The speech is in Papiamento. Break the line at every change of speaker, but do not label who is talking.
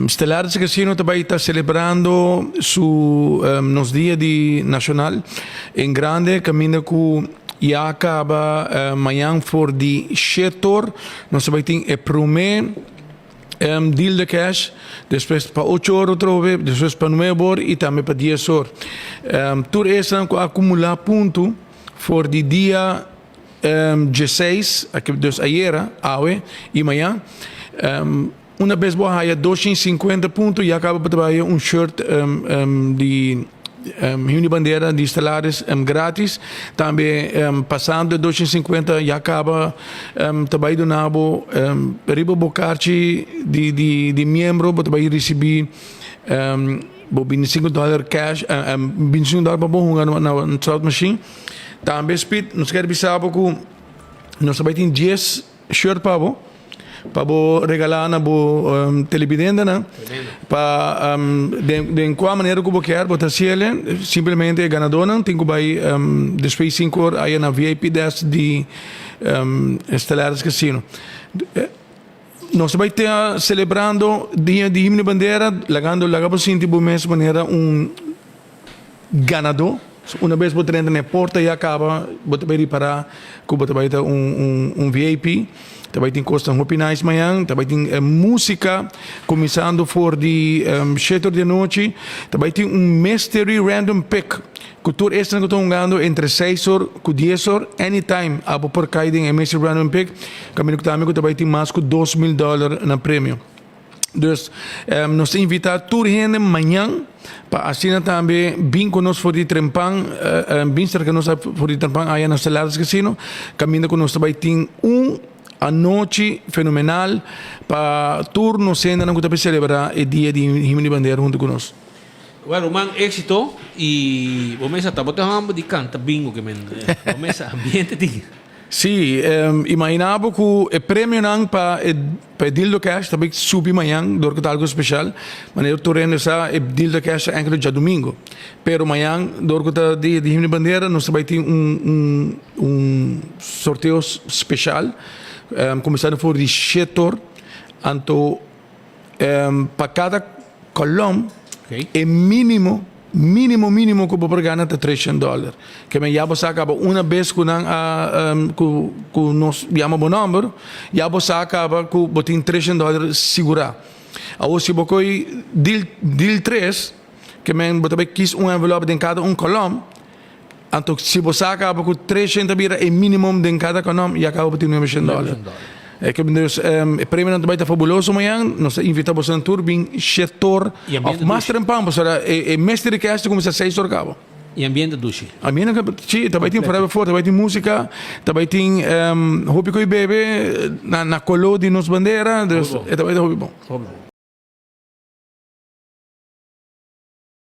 Stellaris Casino ta bai ta celebrando su nos dia di nacional en grande caminda cu ya caba mañan for di shetor nos ta bai tin e prome deal de cash, despues pa ocho or otro be, despues pa nuebe or y tambe pa dies or. Tur esnan cu a acumula punto for di dia dieseis, dus ayera, awe y mañan. Una bes bo a haya 250 punto ya caba bo ta haya un shirt di Himno di Bandera di Stellaris gratis. Tambe pasando e 250 ya caba ta bay duna bo riba bo karchi di miembro bo ta bay ricibi bo 25 dollar cash, 25 dollar pa bo hunga na slot machine. Tambe Speed nos kier bisa bo cu nos ta bay tin 10 shirt pa bo, pa bo regalá na bo televidentenan, pa den kua manera ku bo kier bo ta hasiel, simplemente e ganadónan tin ku bai despues di sinku or aya na VIP desk di Stellaris Casino. Nos ta bai ta selebrando dia di Himno Bandera, lagando laga bo sinti bo mes manera un ganadó. Una bes bo drenta na e porta ya kaba bo ta bai ripará ku bo ta bai ta un VIP. Ta bai tin kosnan hopi nice mañan. Ta bai tin músika kuminsando for di shete or di anochi. Ta bai tin un mystery random pick ku tur esnan ku ta hungando entre seis or ku dies or anytime abo por kai den e mystery random pick. Kaminda ku tambe ku ta bai tin mas ku 2000 dòler na premio. Dus nos ta invita tur hende mañan pa asina tambe bin ku nos for di trempan, bin serka nos for di trempan aya na Stellaris Casino, kaminda ku nos ta bai tin un anochi fenomenal pa tur nos hendenan ku ta bai selebrá e dia di Himno di Bandera huntu ku nos.
Well ruman éxito y bo mesa ta bo ta homber di canta bingo ke men bo mesa ambiente tin.
Sí, imagina bo ku e premionan pa e pa e deal do cash ta bai subi mañan dor ku ta algo special. Manera tur hende sa e deal do cash ta enkele djadumingo. Pero mañan dor ku ta dia di Himno di Bandera nos ta bai tin un un un sorteo special kuminsando for di shetor anto Pa kada kolom e minimo, minimo, minimo ku bo por gana ta 300 dòler. Ke men ya bo sa kaba una bes ku nan a ku ku nos yama bo nòmber, ya bo sa kaba ku bo tin 300 dòler sigurá. Awor si bo koy dil dil tres, ke men bo ta bai kis un envelòp den kada un kolom, Anto si bo sa caba cu 300 ta bira e minimum den cada econom ya caba bo tin 900 dollar. E ke dus e premionan ta bay ta fabuloso mañan. Nos ta invita bosonan tur bin shetor of mas trempan pasobra e mystery cash ta cuminsa seis or caba.
E ambiente dushi.
Ambiente si ta bay tin forever for ta bay tin musica ta bay tin hopi cu bebe na color di nos bandera dus e ta bay ta hopi bon.